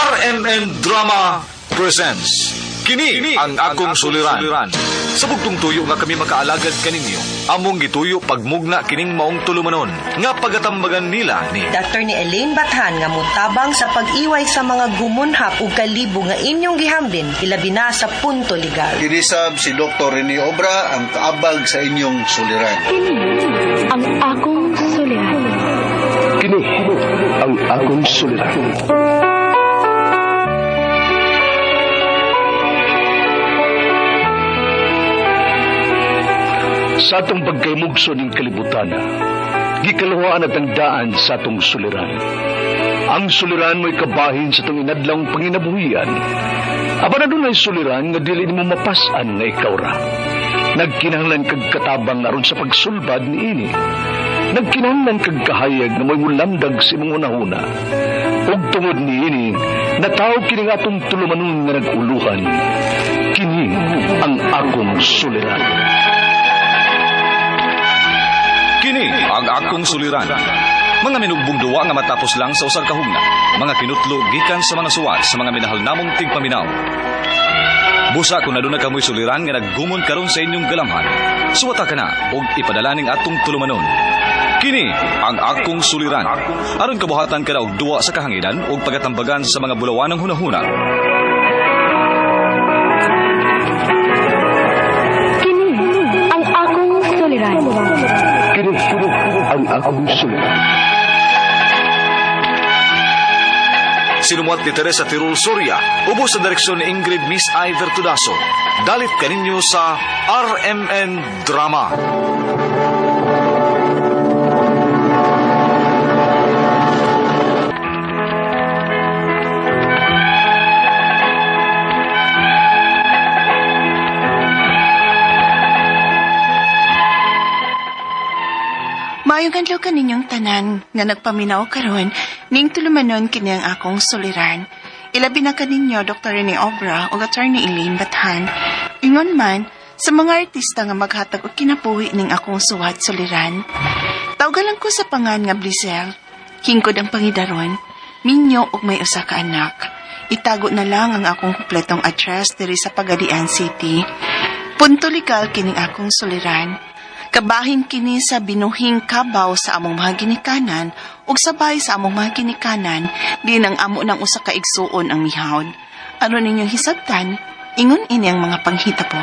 RMN Drama presents Kini ang akong suliran. Sa bugtong tuyo nga kami makaalagad kaninyo, among gituyo pagmugna kining maong tulumanon nga pagatambagan nila ni Dr. ni Elaine Bathan nga motabang sa pag-iway sa mga gumunhap ug kalibo nga inyong gihambin ilabi na sa punto legal. Kinisab si Dr. Rene Obra ang kaabag sa inyong suliran. Kini ang akong suliran. Kini ang akong suliran. Sa atong pagkaymugso ning kalibutan, gikaluhaan at ang daan sa atong suliran. Ang suliran mo'y kabahin sa atong inadlawng panginabuhian. Apan adunay suliran nga dili nimo mapas-an nga ikaw ra. Nagkinahanglan kag katabang aron sa pagsulbad niini. Nagkinahanglan kag kahayag nga mo'y mulamdag sa imong hunahuna. Ug tungod niini, nataw kini nga atong tulumanon nga nag-uluhan. Kini ang akong suliran. Kini ang akong suliran. Mga minugbong duwa nga matapos lang sa usag ka hugna. Mga kinutlo gikan sa mga suwat sa mga minahal namong tigpaminaw. Busa kung aduna kamoy suliran nga naggumon karon sa inyong galamhan. Suwata ka na og ipadala ning atong tulumanon. Kini ang akong suliran. Aron kabuhatan ka na og duwa sa kahanginan ug pagatambagan sa mga bulawanang hunahuna. Kini ang akong suliran. Kini ang akong suliran. Sinumuat ni Teresa Tirul Soria, ubos sa direksyon ni Ingrid Miss Iver Tudaso. Dalit kaninyo sa RMN Drama. Maayong adlaw kaninyong tanan nga nagpaminaw karon ning tulumanon kini ang akong suliran. Ilabi na kaninyo Dr. Rene Obra ug Attorney Elaine Bathan. Ingon man sa mga artista nga maghatag og kinabuhi ning akong suwat suliran. Tawgalan lang ko sa pangan nga Blisel. Hingkod ang pangidaron, minyo ug may usa ka anak. Itago na lang ang akong kumpletong address diri sa Pagadian City. Punto legal kining akong suliran. Kabahin kini sa binuhing kabaw sa among mga ginikanan ug sabay sa among mga ginikanan din ang amo ng usa ka igsuon ang mihawd. Aron ninyong hisabtan, ingon ini ang mga panghitabo.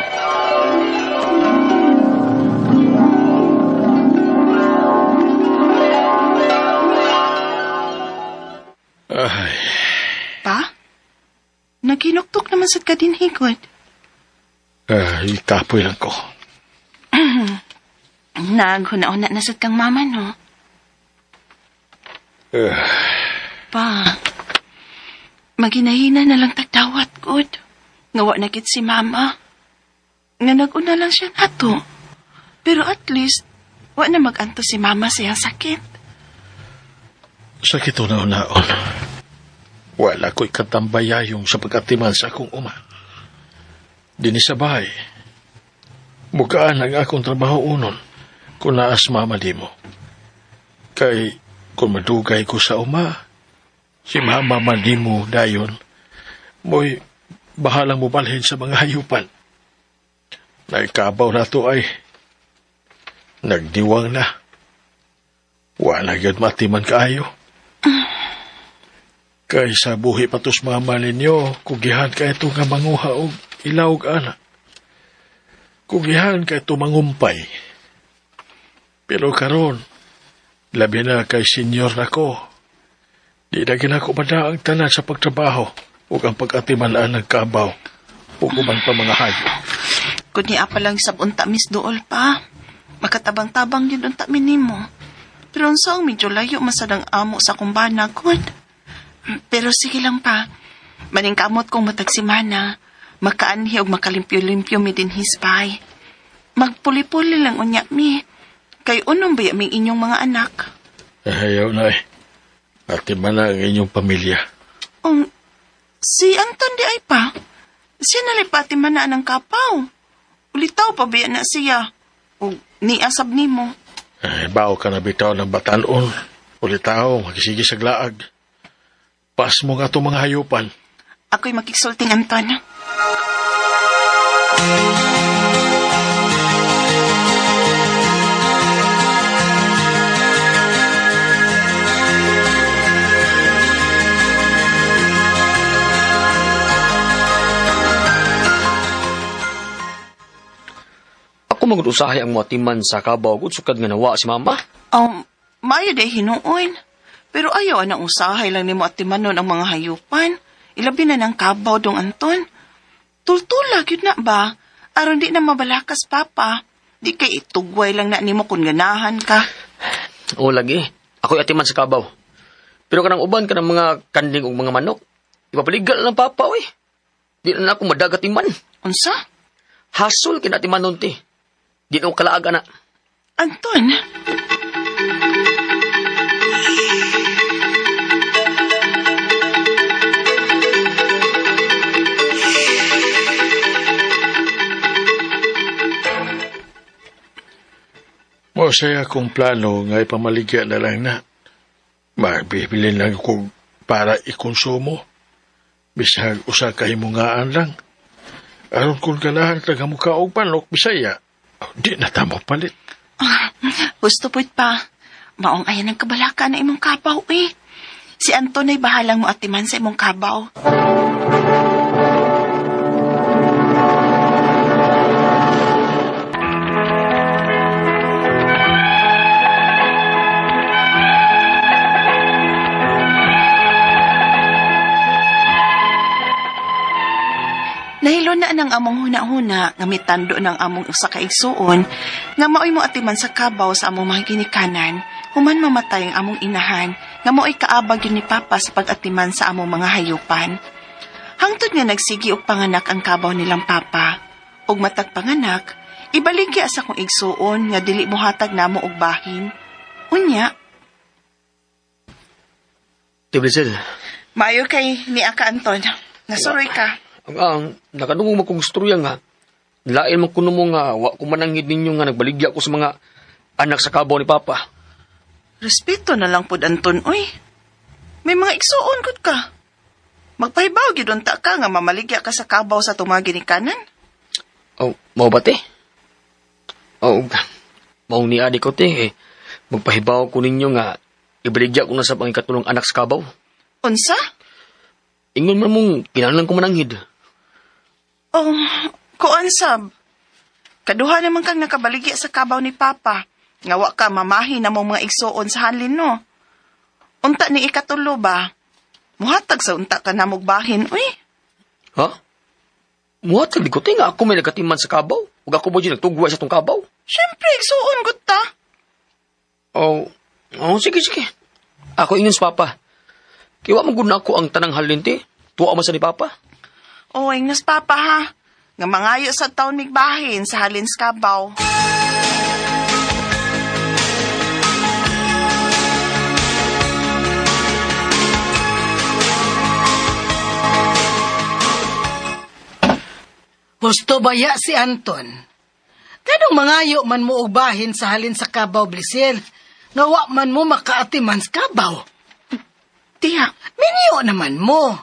Ay, Pa? Naghinuktok naman sad ka din higod. Ay, kapoy lang ko. Naghuna-una na sad kang mama, no? Pa, maginahina na lang tagdawat, good. Ngawa na gid si mama. Nga nag-una lang siya nato. Pero at least, wa na mag-anto si mama sa iyang sakit. Sakit una-unaon. Wala ko'y katambayayong sa pagkatiman sa akong uma. Dini sa bahay. Bukaan ang akong trabaho unon kung naas mama di mo. Kay kung madugay ko sa uma, si mama man di mo dayon, mo'y bahalang mubalhin sa mga hayupan. Naikabaw na to ay nagdiwang na. Wala gyud matiman kaayo. Kay sa buhi pa tos mama ninyo, kugihan ka ito nga manguha og ilawg ana. Kugihan ka ito mangumpay. Pero karon, labi na kay senyor nako. Di na ginako ang tanan sa pagtrabaho ug ang pag-atimalaan ng kabaw ug uban pa mga hayop. Kun niya pa lang sab unta mis duol pa. Makatabang-tabang yun unta mi nimo. Pero unsa ang medyo layo masad ang amo sa kumbana, good. Pero sige lang pa. Maningkamot kong matag semana. Makaanhi og makalimpyo-limpyo mi din hispay. Magpuli-puli lang unya mi. Kay unong baya ming inyong mga anak. Ayaw na eh. Atiman na ang inyong pamilya. Si Anton di ay pa. Siya nalipati man na ang kapaw. Ulitaw pa biya na siya. O niasab nimo. Ay, bao ka na bitaw ng batanon. Ulitaw, magisigi sa glaag. Pas mo nga itong mga hayupan. Ako'y makiksulting, Anton. Ako magud usahay ang moatiman sa kabaw gud sukad nga nawa si mama. Maayo day hinuon. Pero ayaw anang usahay lang nimo at timanon ang mga hayupan. Ilabi na ng kabaw dong Anton. Tultula gyud na ba? Aron di na mabalakas papa. Di kay itugway lang na nimo kung ganahan ka. O lagi, ako'y atiman sa kabaw. Pero kanang uban kanang mga kanding ug mga manok, ipapaligal lang papa oy. Di na ako madagat iman. Unsa? Hasol kina atimanon ti. Di na ako kalaag ana. Anton? Mao saya akong plano nga ipamaligya na lang na. Magbibili lang ako para ikonsumo. Bisag usa ka himungaan lang. Aron kung ganahan taga mukha og manok Bisaya, di na ta palit. Gusto po't pa. Maong ayan ang kabalaka na imong kabaw eh. Si Anton ay bahalang mo atiman sa imong kabaw. Nahilo na ng among huna-huna nga mitando ng among usa ka igsuon nga maoy mo atiman sa kabaw sa among mga ginikanan human mamatay ang among inahan nga maoy kaabag yun ni Papa sa pag-atiman sa among mga hayupan. Hangtod nga nagsigi og panganak ang kabaw nilang Papa ug matag panganak ibaligya sa kong igsuon nga dili mohatag namo og bahin. Unya, Ti Blisel, maayo kay ni Aka Anton. Nasuroy ka. ang nakadungog mo kong istorya nga. Lain man kuno mo nga wa ko mananghid ninyo nga nagbaligya ko sa mga anak sa kabaw ni papa. Respeto na lang pod Anton, oy. May mga igsuon gud ka. Magpahibaw gyud unta ka nga mamaligya ka sa kabaw sa atong mga ginikanan. Oh, mao ba te? Oh, mao ni adi ko te. Eh, magpahibaw ko ninyo nga ibaligya ko na sa pangikatulong anak sa kabaw. Unsa? Ingon man mong kinahanglan ko mananghid. Oh, kuan sab. Kaduha naman kang nakabaligya sa kabaw ni Papa. Nga wa ka mamahi na mong mga igsuon sa hanlin no. Unta ni ikatulo ba? Muhatag sa unta ka na bahin, uy. Ha? Muhatag di ko te nga ako may nagkatiman sa kabaw. Ug ako mo dyan nagtugwa sa tong kabaw. Siyempre, igsuon gud ta. Oh, oh sige sige. Ako ingon sa papa. Kaya wa man gud na ako ang tanang halin te. Tuwa man sa ni papa. Oh, ingnas Papa ha. Nga mangayo sa taon migbahin sa halin sa kabaw. Gusto baya si Anton? Kanong mangayo man mo og bahin sa halin sa kabaw, Blisel? Nga wa man mo makaatiman sa kabaw. Tiya, Minyo naman mo.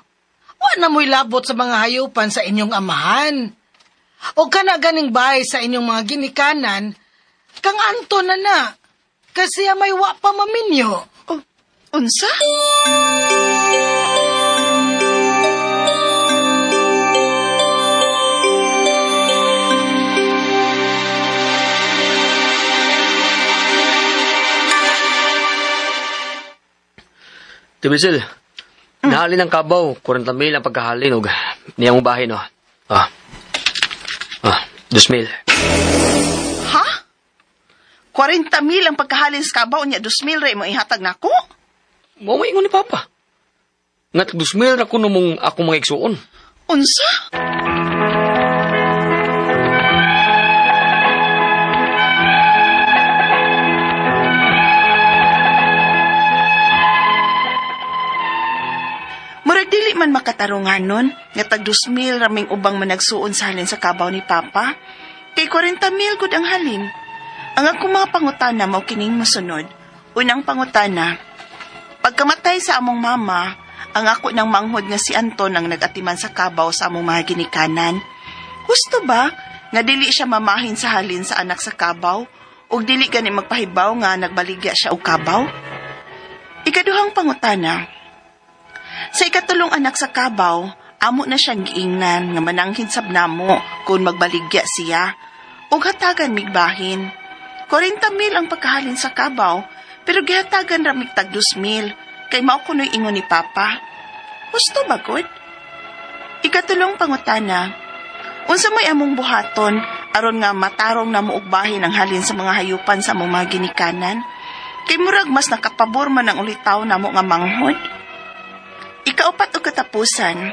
Wa na mo'y labot sa mga hayupan sa inyong amahan. O kana ganing bahay sa inyong mga ginikanan, kang Anton na na. Kasi may wa pa maminyo. Oh, unsa? Te Brisel, nahalin ang kabaw, 40 mil ang pagkahalin og niyang bahin no. Ah. Ah, 2 mil. Ha? 40,000 ang pagkahalin sa kabaw niya, 2,000 ra mo ihatag nako? Mao may ingon ni Papa. Nga 2 mil ra kuno mong akong mga igsuon. Unsa? Murag dili man makatarungan nun, nga tag 2,000 raming ubang managsuon sa halin sa kabaw ni Papa. Kay 40,000 gud ang halin. Ang akong mga pangutana mao kining mosunod. Unang pangutana, pagkamatay sa among mama, Ang ako ng manghod nga si Anton ang nag-atiman sa kabaw sa among mga ginikanan. Husto ba nga dili siya mamahin sa halin sa anak sa kabaw ug dili gani magpahibaw nga nagbaligya siya og kabaw? Ikaduhang pangutana. Sa ikatulong anak sa kabaw, amo na siyang giingnan nga mananghid sab namo kung magbaligya siya ug hatagan migbahin. 40 mil ang pagkahalin sa kabaw, pero gihatagan ra mig tag 2 mil kay mao kuno'y ingon ni Papa. Husto ba gud? Ikatulong pangutana. Unsa may among buhaton aron nga matarong namo og bahin ang halin sa mga hayupan sa among mga ginikanan? Kay murag mas nakapabor man ang ulitaw namo nga manghod. Ikaupat og katapusan.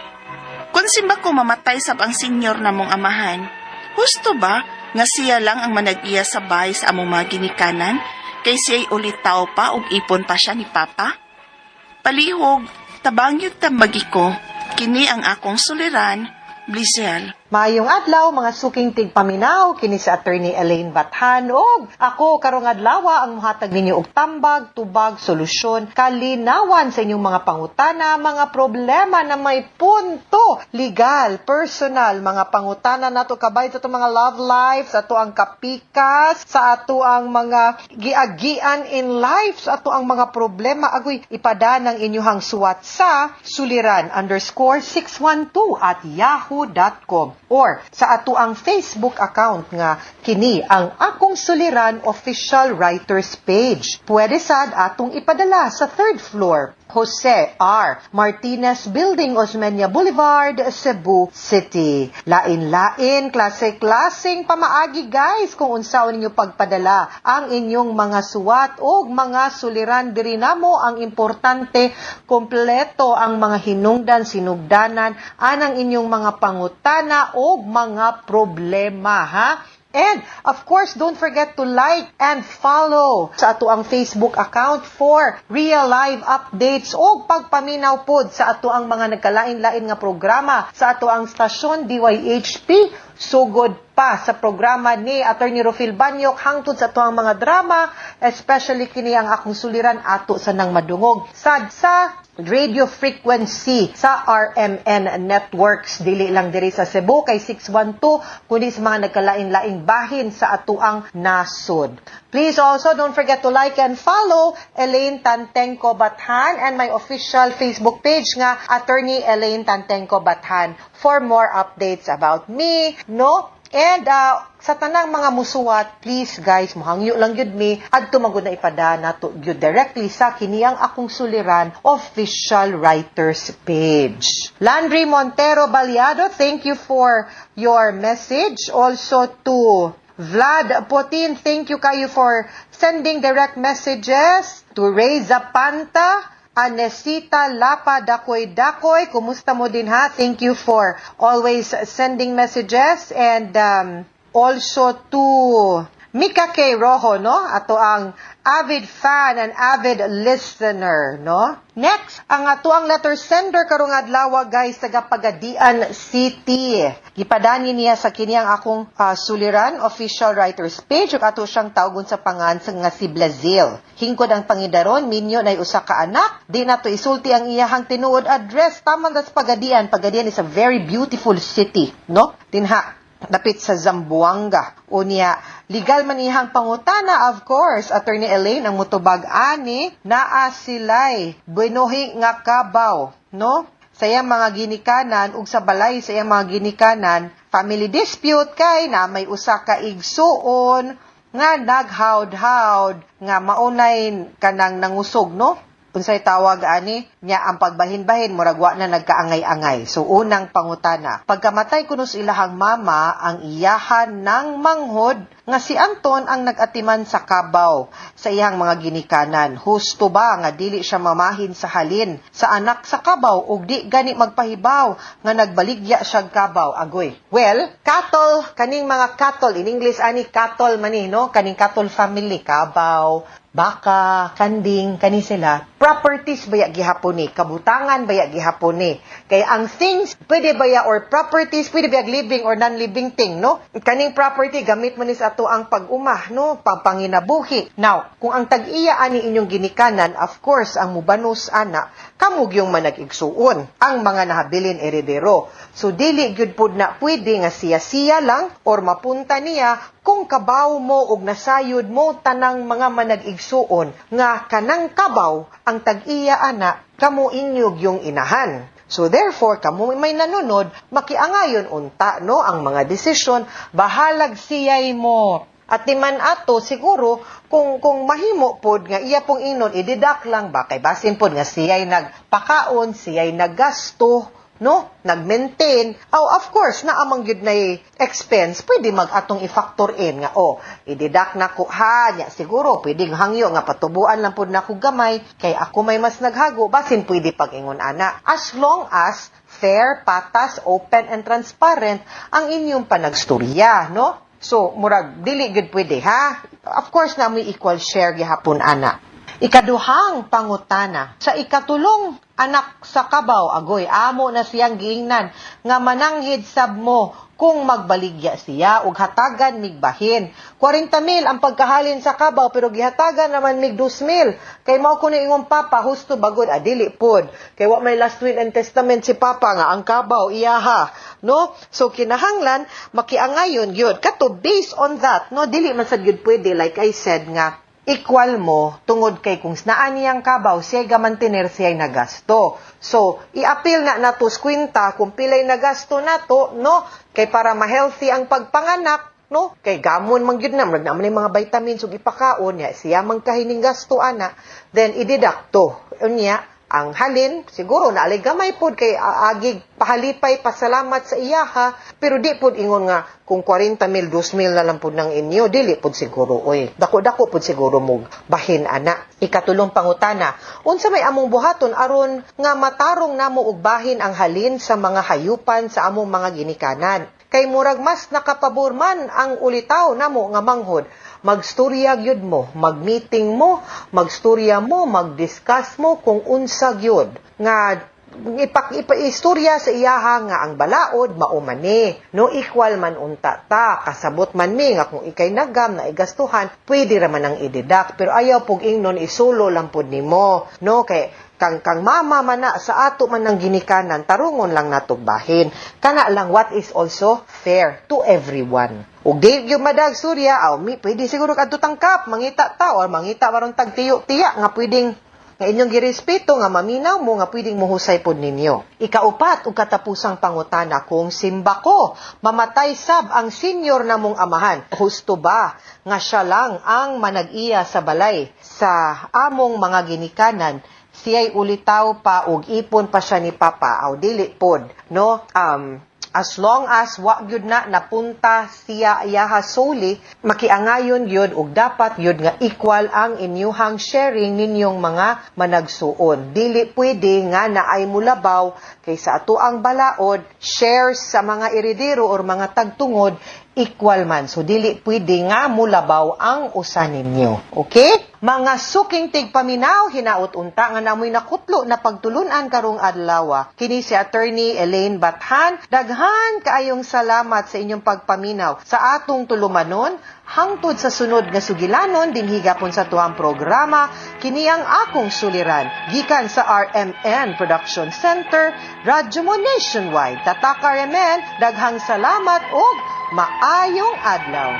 Kung simba ko mamatay sab ang senyor namong amahan, husto ba nga siya lang ang manag-iya sa bahay sa among mga ginikanan kay siya'y ulitaw pa ug ipon pa siya ni Papa? Palihog, tabangyod tambagi ko, kini ang akong suliran, Blizel. Maayong adlaw, mga suking tigpaminaw, kini si Attorney Elaine Bathan og ako karong adlaw ang muhatag ninyo og tambag, tubag, solusyon, kalinawan sa inyong mga pangutana, mga problema na may punto, legal, personal, mga pangutana nato kabay sa atong mga love life, sa ato ang kapikas, sa ato ang mga giagian in life, sa ato ang mga problema. Agoy, ipada ng inyuhang suwat sa suliran_612@yahoo.com or sa ato ang Facebook account nga kini ang Akong Suliran Official Writers Page. Pwede sad atong ipadala sa third floor, Jose R. Martinez Building, Osmeña Boulevard, Cebu City. Lain-lain, klase-klaseng pamaagi, guys, kung unsaon ninyo pagpadala ang inyong mga suwat o mga suliran diri namo. Ang importante, kompleto ang mga hinungdan, sinugdanan anang inyong mga pangutana o mga problema, ha? And, of course, don't forget to like and follow sa ato ang Facebook account for real live updates o pagpaminaw pod sa ato ang mga nagkalain-lain nga programa sa ato ang stasyon DYHP, sugod pa sa programa ni Attorney Rofil Banyok hangtod sa ato ang mga drama, especially kini ang Akong Suliran, ato sa nang madungog sad sa radio frequency sa RMN Networks, dili lang diri sa Cebu kay 612 kundi sa mga nagkalain-laing bahin sa atuang nasod. Please also don't forget to like and follow Elaine Tantengco Bathan and my official Facebook page nga Attorney Elaine Tantengco Bathan for more updates about me, no? And sa tanang mga musuwat, please guys, muhangyo lang gyud mi, adto magud na ipada nato gyud directly sa kiniyang Akong Suliran Official Writers Page. Landry Montero Baliado, thank you for your message. Also to Vlad Potin, thank you kayo for sending direct messages. To Ray Zapanta, Anesita Lapa Dakoy Dakoy, kumusta mo din, ha? Thank you for always sending messages and also to Mika K. Rojo, no? Ato ang avid fan and avid listener, no? Next, ang ato ang letter sender karong adlaw, guys, taga Pagadian City. Gipadani niya sa kiniyang Akong Suliran Official Writers Page ug ato siyang tawgon sa pangan sa nga si Blazil. Hingkod ang pangidaron, minyo na usa ka anak, di nato isulti ang iyahang tinuod address, taman sa Pagadian. Pagadian is a very beautiful city, no? Dinha dapit sa Zamboanga. Unya, legal man iyang pangutana, of course. Attorney Elaine ang mutubag ani, naa sila'y binuhi nga kabaw, no? Sa iyang mga ginikanan ug sa balay sa iyang mga ginikanan, family dispute kay na may usa ka igsuon nga naghawd-hawd nga maunay kanang nangusog, no? Unsay tawag ani nya ang pagbahin-bahin, murag wa na nagkaangay-angay. So unang pangutana, pagkamatay kuno sa ilahang mama, ang iyahan ng manghod nga si Anton ang nag-atiman sa kabaw sa iyang mga ginikanan. Husto ba nga dili siya mamahin sa halin sa anak sa kabaw ug di gani magpahibaw nga nagbaligya siya kabaw? Agoy. Well, cattle, kaning mga cattle, in English ani cattle man ni, no? Kaning cattle family, kabaw, baka, kanding, kani sila. Properties baya gihapon. gihapon ni, kabutangan baya gihapon ni. Kay ang things pwede baya or properties pwede baya living or non-living thing, no? Kaning property gamit mo ni sa ato ang pag-uma, no? Panginabuhi. Now, kung ang tag-iya ani inyong ginikanan, of course, ang mubanos ana, kamo gyung manag-igsuon ang mga nahabilin eredero. So dili gyud pud na pwede nga siya-siya lang or mapunta niya kung kabaw mo og nasayod mo tanang mga manag-igsuon nga kanang kabaw ang tag-iya ana kamo inyo yung inahan. So therefore, kamo may nanunod, makiangayon unta, no, ang mga desisyon, bahalag siyay mo. At di man ato siguro kung mahimo pod nga iya pong ingnon, i-deduct lang ba kay basin pod nga siyay nagpakaon, siyay naggasto, no, nag-maintain. Oh, of course, naa man gyud na expense, pwede mag atong i-factor in nga, oh, i-deduct na ko ha nya, siguro pwedeng hangyo nga patubuan lang pod nako gamay kay ako may mas naghago, basin pwede pag-ingon ana, as long as fair, patas, open and transparent ang inyong panagstorya, no? So murag dili gyud pwede ha. Of course na may equal share gihapon ana. Ikaduhang pangutana, sa ikatulong anak sa kabaw, agoy, amo na siyang giingnan nga mananghid sab mo kung magbaligya siya ug hatagan migbahin. 40 mil ang pagkahalin sa kabaw pero gihatagan naman mig 2 mil. Kay mao ko ni ingon papa, husto bagod adili pod. Kay wa may last will and testament si papa nga ang kabaw iyaha, no? So kinahanglan makiangayon gyud. Kato based on that, no, dili man sad gyud pwede, like I said, nga equal mo tungod kay kung naa niyang kabaw siya ga mantener, siya nagasto. So, i-appeal na nato sa kwenta kung pilay nagasto nato, no? Kay para ma-healthy ang pagpanganak, no? Kay gamon man gyud na, murag naa man mga vitamins ug ipakaon niya, siya man kahining gasto ana, then i-deduct to. Unya, ang halin siguro naalay gamay pod kay agig pahalipay, pasalamat sa iyaha, pero di pod ingon nga kung 40 mil, 2 mil na lang pod ng inyo, dili pod siguro oy, dako-dako pod siguro mo bahin ana. Ikatulong pangutana, unsa may among buhaton aron nga matarong namo og bahin ang halin sa mga hayupan sa among mga ginikanan kay murag mas nakapabor man ang ulitaw namo nga manghod? Magstorya gyud mo, magmeeting mo, magstorya mo, magdiscuss mo kung unsa gyud nga ipak ipa istorya sa iyaha nga ang balaod mao man ni, no? Equal man unta ta, kasabot man mi nga kung ikay nagam na igastuhan, pwede ra man ang i-deduct, pero ayaw pug ingnon isulo lang pud nimo, no, kay kang mama man na sa ato man ng ginikanan, tarungon lang nato bahin kana lang, what is also fair to everyone. Ug di yung madag surya aw mi pwede siguro kadto tangkap mangita ta or mangita baron tag tiyo-tiya nga pwedeng nga inyong girespeto nga maminaw mo nga pwedeng muhusay pod ninyo. Ikaupat ug katapusang pangutana, kung simba ko, mamatay sab ang senior namong amahan, husto ba nga siya lang ang manag-iya sa balay sa among mga ginikanan? Siya'y ulitaw pa ug ipon pa siya ni papa. Aw, dili pod, no? As long as wa gyud na napunta siya iyaha solely, makiangayon gyud ug dapat gyud nga equal ang inyuhang sharing ninyong mga managsuon. Dili pwede nga naay mulabaw kay sa ato ang balaod, shares sa mga eredero or mga tagtungod equal man. So dili pwede nga mulabaw ang usa ninyo. Okay? Mga suking tigpaminaw, hinaot unta nga namoy nakutlo na pagtulunan karong adlaw. Kini si Attorney Elaine Bathan. Daghan kaayong salamat sa inyong pagpaminaw sa atong tulumanon hangtod sa sunod nga sugilanon dinhi gapon sa tuang programa, Kini ang Akong Suliran, gikan sa RMN Production Center, Radyo Mo Nationwide. Tatak RMN, daghang salamat ug maayong adlaw.